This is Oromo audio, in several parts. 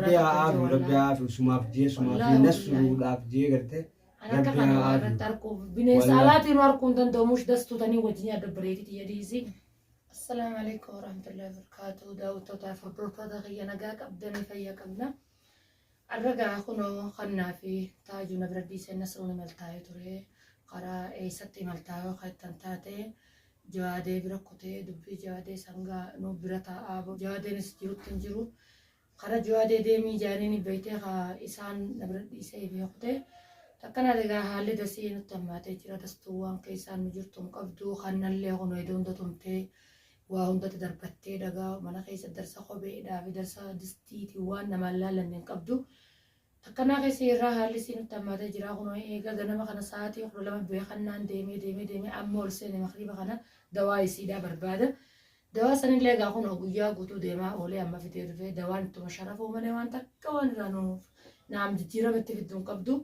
Rabbi biraa haa takka aafiyu, hin jiru Rabbi haa wallaahi. aafiyu, sumaaf jee sumaaf Wallaahi jee wallaahi. nasruudhaaf jee gartee Ani akka Rabbi kana haa waa aafiyu. irratti arguuf bineensa Wallaahi. alaatiin arguu hin danda'u mush dastuu tanii wajjin yaadda bareediti tiyya dhiisi. Assalaamu alaikum warahmatullahi wabarakatuh. Daawwattootaa fi hordoftoota kiyya nagaa qabdanii fayyaa qabna. Arra gaa kunoo kannaa fi taajuu na bira dhiisee nasruun imaltaayee ture. Karaa eessatti imaltaayoo kan ittan taate jawaadee bira kutee dubbii jawaadee sangaa nu bira taa'aa jawaadeenis jirutti hin jiru. Kara jawaadee deemii jaaniin beeytee kaa isaan na bira dhiisee fi kutee. Takkana egaa haalli dasii nutti hammaatee jira. Dastuu waan keessaan nu jirtu hin qabdu. Kannallee kunoo iddoo hunda tumtee waa hundatti darbattee dhagaa mana keessa darsa kopheedhaa fi darsa distiitiin waan namaan laallanne hin qabdu. Takkanaa keessa irraa haalli isii nutti hammaatee jira. Kunoo eega ganama kana sa'aatii 12 beekannaan deemee deemee deemee amma ol seene makriiba kana dawaa isiidhaa barbaada. Dawaa sanillee egaa kunoo guyyaa guutuu deemaa oolee amma fidee dhufee dawaan ittuma sharafuu malee waan takka waan irraa nuuf naam jijjiirama itti fiddu hin qabdu.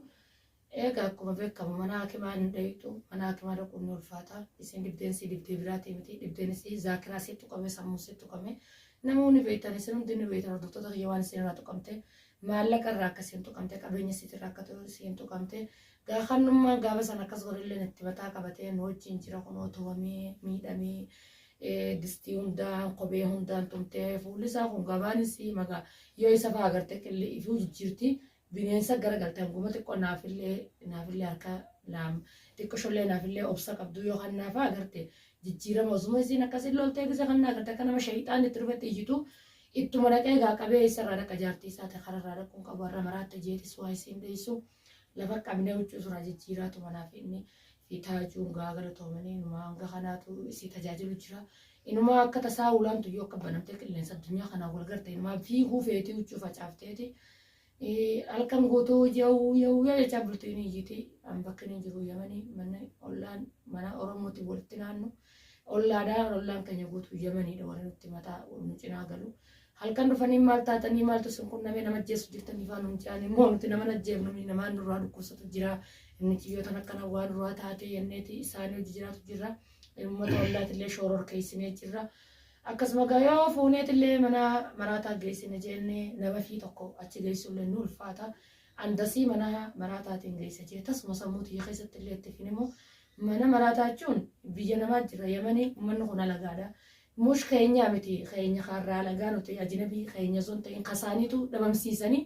Egaa akkuma beekamu mana hakimaa hin dhayxu. Mana hakimaa dhaquun ni ulfaata. Isin dhibdeen sii dhibdee biraatii miti. Dhibdeen isii zaakiraa sii tuqame, sammuu sii tuqame. Namoonni beektan isin hundi ni beektan hordoftoota kiyya waan isin irraa tuqamte. Maallaqa irraa akka isin tuqamte, qabeenya isiitirraa akka isin tuqamte. Gaa kannummaan gaafa san akkas godhelleen itti mataa qabatee nu wajjin jira kunoo tumamee, miidhamee, distii hundaan, kophee hundaan tumtee fuulli isaa kun gabaanis magaa yoo isa fa'aa agarte qilli ifuu jijjiirti. Bineensa gara galte hanguma xiqqoo naafillee naafillee harka naam xiqqishollee naafillee obsa qabdu yoo kan naafaa agarte jijjiirama osuma isiin akkasiin loltee gise kan agarte akka nama shayxaan itti dhufetti iyyitu ittuma dhaqee gaa qabee isarraa dhaqa jaartii isaati kararraa dhaquun qabu har'a maraatte jeetis waa isiin dheessu lafa qabnee huccuu suraa jijjiiraatuma naaf inni fi taajuun gaa galatoomanii inumaa hanga kanaatu isii tajaajilu jira. Inumaa akka tasaa ulaan tuyyuu akka banamtee qilleensa addunyaa kanaan wal garte inumaa fiiguu feetii huccuu facaafteeti. Halkan guutuu yawuu yawuu jechaa bultii ni iyyiti. An bakki inni jiru Yamanii manni ollaan mana Oromootiin walitti naannu. Ollaadha ollaan keenya guutuu Yamaniidha warri nutti mataa nu cinaa galu. Halkan dhufanii maal taatanii maaltu isin qunnamee nama ajjeesu jirtanii faa nuun jedhan immoo nuti nama ajjeefnu namaan nurraa dhukkubsatu jira. Inni xiyyoota akkana waan nurraa taatee jenneeti isaanii hojii jiraatu jirra. Uummata ollaatillee shoororkeessinee jirra. Akkasuma gaa yoo fuuneetillee mana maraataa geessine jennee nama fi tokko achi geessullee nu ulfaata. Andasii mana maraataatiin geessa jee tasuma sammuu tiyya keessatti illee itti finimu. Mana maraataa jechuun biyya namaa jira Yamanii uummanni kun alagaadha. Mush keenyaa miti keenya kaarraa alagaa nuti ajinabii keenya osoo hin ta'in kasaaniitu dhabamsiisanii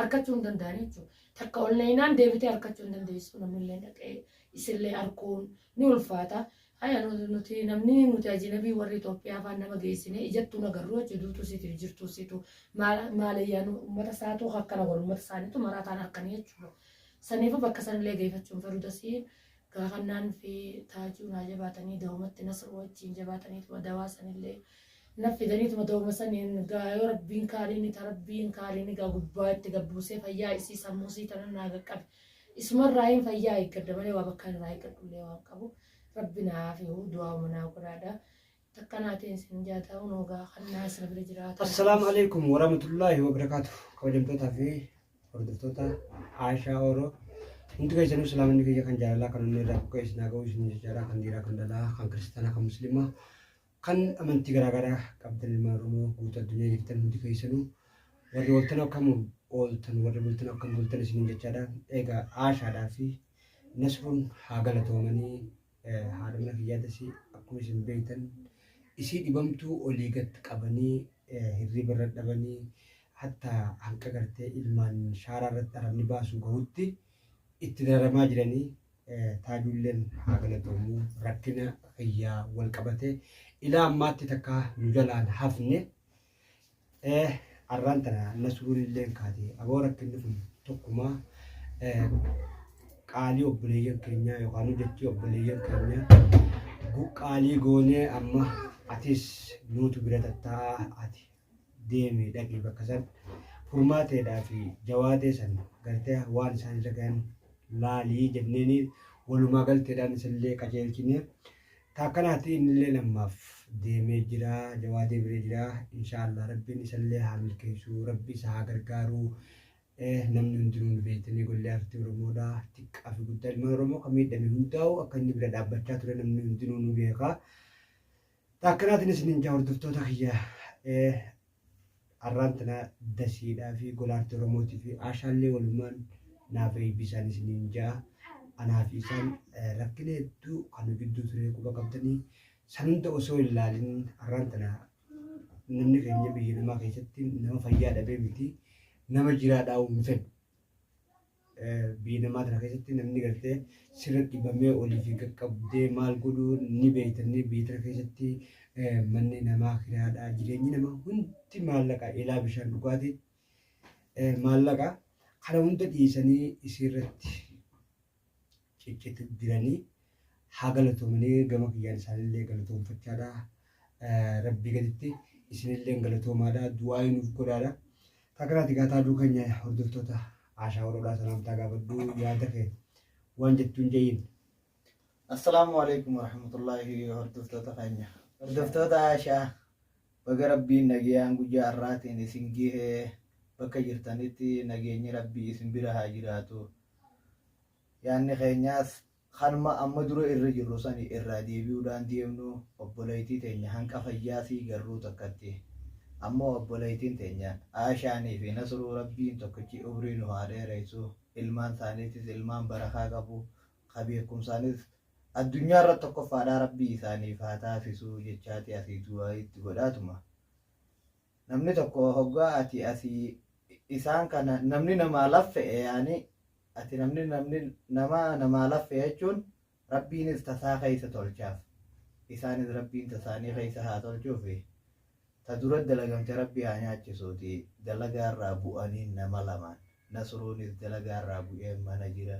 arkachuu hin danda'an jechuudha. Takka ol neenaan deebitee arkachuu hin dandeessu namni illee dhaqee isillee arkuun ni ulfaata. Haya nuti namni nuti ajinabii warri Itoophiyaa afaan nama geessine ijattuu nagarru jechuudha duutuu siitiif jirtuu siitu maalayyaan uummata isaatu akkana godhu uummata isaaniitu maraataan harkanii jechuudha. Saniifuu bakka sanillee geeffachuun fedhu dasii gaafannaan fi taajuu naa jabaatanii dawumatti nasru wajjin jabaataniituma dawaa sanillee na fidaniituma dawuma saniin gaa yoo rabbiin kaaliini ta rabbiin kaaliini gaa gubbaa itti gabbuusee fayyaa isii sammuu isii tana naa qaqqabe. Isumarraa hin fayyaa eeggadha malee waa bakka irraa eeggadhullee waan qabu. Rabbi naa hafihu du'aa naa godhaadha. Takkanaatiin isin jaataa hunoo gaa kannaa isin bira jiraata. Assalaamu alaikum warahmatullaahi wabarakaatu. Kabajamtootaa fi hordoftoota Aashaa Oro. Hundi keessanuu salaamanni kiyya kan jaalalaa kan onnee irraa buqqee isin haa ga'u isin jechaadha kan dhiiraa kan dhalaa kan kiristaanaa kan musliimaa kan amantii garaagaraa qabdan ilmaan Oromoo guutuu addunyaa jirtan hundi keessanuu warri ooltan akkam ooltan warri bultan akkam bultan isiniin jechaadha. Egaa Aashaadhaa fi Nasruun haa galatoomanii haadha mana kiyyaatis akkuma isin beektan isii dhibamtuu olii gad qabanii hirriba irra dhabanii hatta hanqa gartee ilmaan shaaraa irratti arabni baasu gahutti itti dararamaa jiranii taajuulleen haa galatoomu rakkina kiyyaa wal qabate ilaa ammaatti takka nu jalaan hafne. Arraan tana Nasruun illeen kaate aboo rakkinni kun tokkuma qaalii obboleeyyan keenyaa yookaan jechii obboleeyyan keenyaa qaalii goonee amma atis nuutu bira tattaa'a ati deemi dhaqi bakka san furmaateedhaa fi jawaadee san gartee waan isaan irra gahan laalii jenneeni walumaa galteedhaan isallee qajeelchine. Ta akkanaati innilleen ammaaf deemee jira jawaadee bira jira inshaallah rabbiin isallee haa milkeessu rabbi isa haa gargaaru namni hundinuu nu beektanii gollee artii oromoodha xiqqaa fi guddaa ilmaan oromoo kan miidhame hundaa'u akka inni bira dhaabbachaa ture namni hundinuu nu beeka. Ta akkanaatiin isinin jaa hordoftoota kiyya. Arraan tana Dasiidhaa fi Golaartii Oromootii fi Aashaallee walumaan naaf eebbisaan isiniin ja'a. Anaa fi isaan rakkina hedduu kan nu gidduu ture quba qabdanii san hunda osoo hin laalin arraan tana namni keenya biyya namaa keessatti nama fayyaa dhabee miti nama jiraa dhaa'uu hin fedhu. Biyya namaa tana keessatti namni gartee sirra dhibamee olii fi qaqqabdee maal godhuu ni beektanii biyya tana keessatti manni namaa kiraadha jireenyi namaa hundi maallaqa ilaa bishaan dhugaatii maallaqa kana hunda dhiisanii isiirratti cicciti jiranii haa galatoomanii gama kiyyaan isaanillee galatoomfachaadha. Rabbii gaditti isinillee galatoomaadha du'aa nuuf godhaadha. Takkanaati gaataa aduu keenya hordoftoota Aashaa Oroodhaa salaamtaa gaafadhu yaada kee waan jettuun je'iin. Assalaamu alaikum warahmatullahi hordoftoota keenya. Hordoftoota Aashaa baga Rabbiin nagayaan guyyaa har'aatiin isin gahee bakka jirtanitti nageenyi Rabbii isin bira haa jiraatu. Yaanni keenyaas kanuma amma dura irra jirru sani irraa deebi'uudhaan deemnu obboleettii teenya hanqa fayyaasii garruu takkatti. Ammoo obboleettiin teenya Aashaanii fi Nasruu Rabbiin tokkichi umrii nu haa dheeressu. Ilmaan isaaniitis ilmaan barakaa qabu. Ka beekumsaanis addunyaa irratti tokkoffaadhaa Rabbii isaaniif haa taasisu jechaati asii du'aa itti godhaatuma. Namni tokko hoggaa ati asii isaan kana namni namaa laffe'e yaani ati namni namni nama namaa laffe'e jechuun Rabbiinis tasaa keessa tolchaaf. Isaanis Rabbiin tasaanii keessa haa tolchuufi ta dura dalagamte Rabbi haa nyaachisuuti dalagaa irraa bu'anii nama lamaan. Nasruunis dalagaa irraa bu'ee mana jira.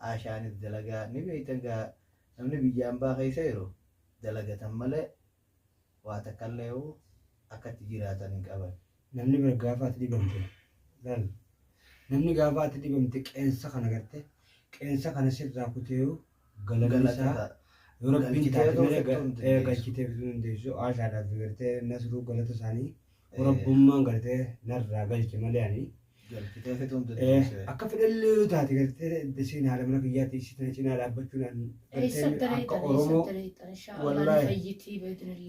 Aashaanis dalagaa ni beektan gaa namni biyya ambaa keessa jiru dalagatan malee waa takkallee akka itti jiraatan hin qaban. Namni bira gaafa ati dhibamte laal namni gaafa ati dhibamte qeensa kana garte qeensa kana sirraa kuteeyu galanni isaa yoo Rabbiin taate malee galchitee fituu hin dandeessu. Aashaadhaaf gartee Nasruu galata isaanii Rabbummaan gartee narraa galche malee ani Galchitee fituu hin dandeessu. Akka fedhallee yoo taate gartee dasiin haadha mana kiyyaatti isii tana cinaa dhaabbachuudhaan gartee akka Oromoo Wallaahi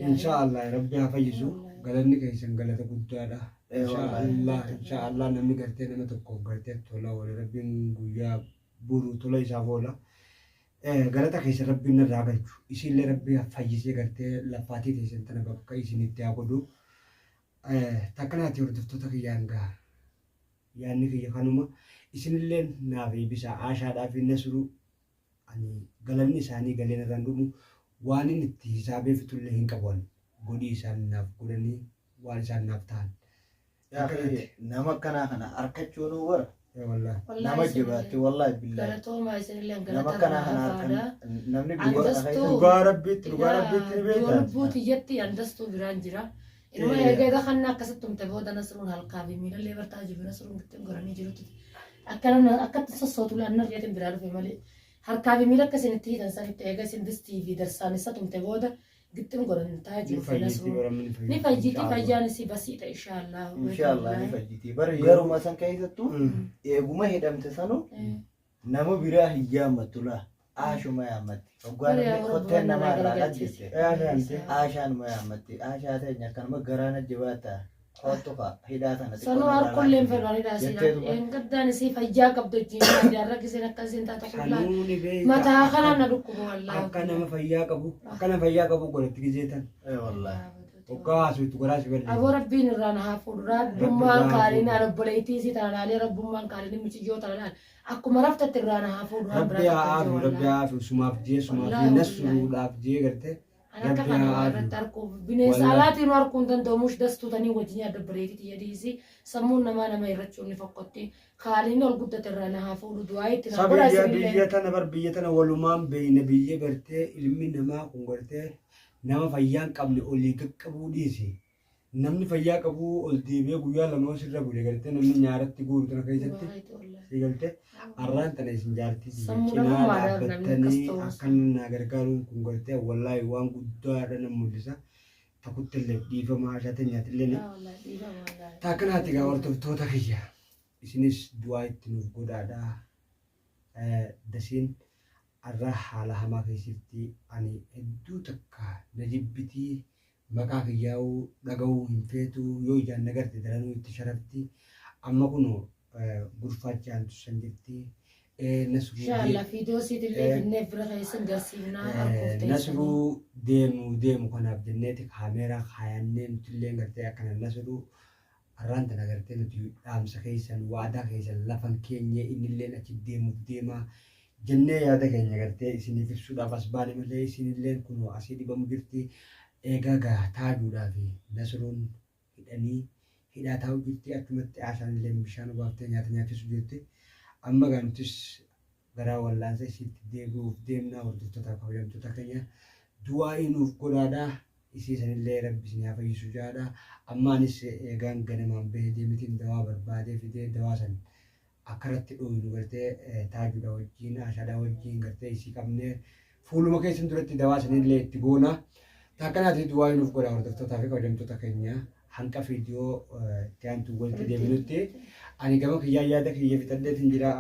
insha Allah Rabbi haa fayyisu galanni keessan galata guddaadha. Insha Allah insha Allah namni gartee nama tokkoof gartee tola oole Rabbiin guyyaa boru tola isaaf oola. Galata keessan Rabbiin narraa galchu isiillee Rabbi fayyisee gartee lafaatii teessan tana bakka isinitti haa godhu. Takkanaati hordoftoota kiyyaan gaa yaadni kiyya kanuma isinillee naaf eebbisa Aashaadhaa fi Nasruu ani galanni isaanii galeen irraan dhumu waan inni itti hisaabee fixullee hin qabu ani godhii isaan naaf godhanii waan isaan naaf ta'an. Nama akkanaa kana arkachuun bara Wallaahi. nama jabaatti wallaahi billaahi. Galatoomaa isinillee Nama akkanaa kana galatarraa harkan namni biyya kana keessa Dhugaa Rabbiitti dhugaa Rabbiitti ni beektaa. Lubbuu tiyyatti andastuu biraan jira. Inuma eegee kan akkasitti tumte booda Nasruun halkaa fi miilallee bartaa jiru Nasruun bittin goranii jirutti. Akkana akkatti sossootu laanna riyatin biraa dhufe malee. Harkaa fi miila akka isin itti hiitan sanitti eega isin distii fi darsaan isa tumte booda gittin goran taa Ni jiru fayyiti Nasruun. baramni ni Ni fayyiti fayyaan isii basiidha inshaallah. Inshaallah ni fayyiti. Bara yeruma san keessattuu eeguma hidhamte sanu nama biraa hin yaammattu laa. Aashuma yaammatti. Hoggaa namni kotteen namaa irraa dhaggeesse. Aashaanuma yaammatti. Aashaa teenya akkanuma garaan ajjabaata. Kottu ka hidhaa sana xiqqoo Sanuu narraa harkulleen laafisi. fedhanidha Jetteetuma. asiidha. Gaddaan isii fayyaa qabdu wajjin yaadde har'a giseen akkasiin taate qullaa. Sanuu ni beekta. Mataa kanaan na dhukkuba wallaahi. Akka nama fayyaa qabu akka nama fayyaa qabu godhatti gizeetan. Eh wallaahi. Hoggaa haasuu garaa si balleessa. Aboo Rabbiin irraa na haa fuudhu. Rabbummaan kaaliin aan obboleettii isii tana laalee rabbummaan kaaliin michiyyoo tana laal. Akkuma raftatti irraa na haa fuudhu. Waan Rabbi biraa haa takka aafu hin jiru Rabbi wallaahi. haa aafu sumaaf jee sumaaf Wallaahi nasruudhaaf jee gartee Ani akka Rabbi kana haa waa aafu. irratti arguuf bineensa Wallaahi. alaatiin arguu hin danda'u mush dastuu tanii wajjin yaadda obboleettii tiyya dhiisi. Sammuun namaa nama irrachuun ni fokkotti. Kaaliin ol guddate irraa na haa fuudhu. Du'aa itti na godhaa Sabiyya isinillee. biyya tana bar biyya tana walumaan beeyna biyya gartee ilmi namaa kun gartee nama fayyaa hin qabne olii qaqqabuu dhiisi. Namni fayyaa qabu ol deebi'ee guyyaa lama sirra bule gartee namni nyaaratti guuru tana keessatti si galtee arraan tana isin jaartii biyya Sammuu cinaa dhabummaadhaan namni akkas dhaabbattanii ta'uun akkan na gargaaruun kun gartee wallaahi waan guddaadha nama mul'isa. Takutti illee dhiifama haashaa teenyaatti illee Takkanaati egaa hordoftoota kiyya isinis du'aa itti nuuf godhaadha. Dasiin arra haala hamaa keessatti ani hedduu takka na jibbitii Maqaa kiyyaa'uu dhaga'uu hin feetu, yoo ijaan nagarte daranuu itti sharafti. Amma kunoo gurfaachi aantu san jirti. Nasruu Inshallah viidiyoo siitillee finnee bira keessan garsiifnaa arguuf teessanii. Nasruu deemu deemu kanaaf jenneeti kaameeraa kaayannee nutillee gartee akkana Nasruu arraan tana gartee nuti dhaamsa keessan waadaa keessan lafan keenyee innilleen achi deemuuf deemaa jennee yaada keenya gartee isiniif ibsuudhaaf as baane malee isinilleen kunoo asii dhibamu jirti. Eegaa gaa taajuudhaaf Nasruun hidhanii hidhaa taa'u jirti, achumatti Aashaan illee bishaan obaaftee nyaata nyaachisu jirti. Amma gaa nutis garaa wallaansa isiitti deebi'uuf deemna. Hordoftoota kabajamtoota keenya, du'aa'ii nuuf godhaadha. Isii sanillee Rabbi isin haa fayyisu jaadha. Amma anis eegaan ganamaan bahee deemetiin dawaa barbaadee fidee dawaa san akka irratti dhooynu gartee Taajuudha wajjin, Aashaadha wajjin gartee isii qabnee fuuluma keessan duratti dawaa sanillee itti goona. Takkanaati du'aa'ii nuuf godha, hordoftootaa fi kabajamtoota keenya. Hanqa viidiyoo itti aantu walitti deebinutti ani gama kiyyaa yaada kiyya fixadheetiin jira.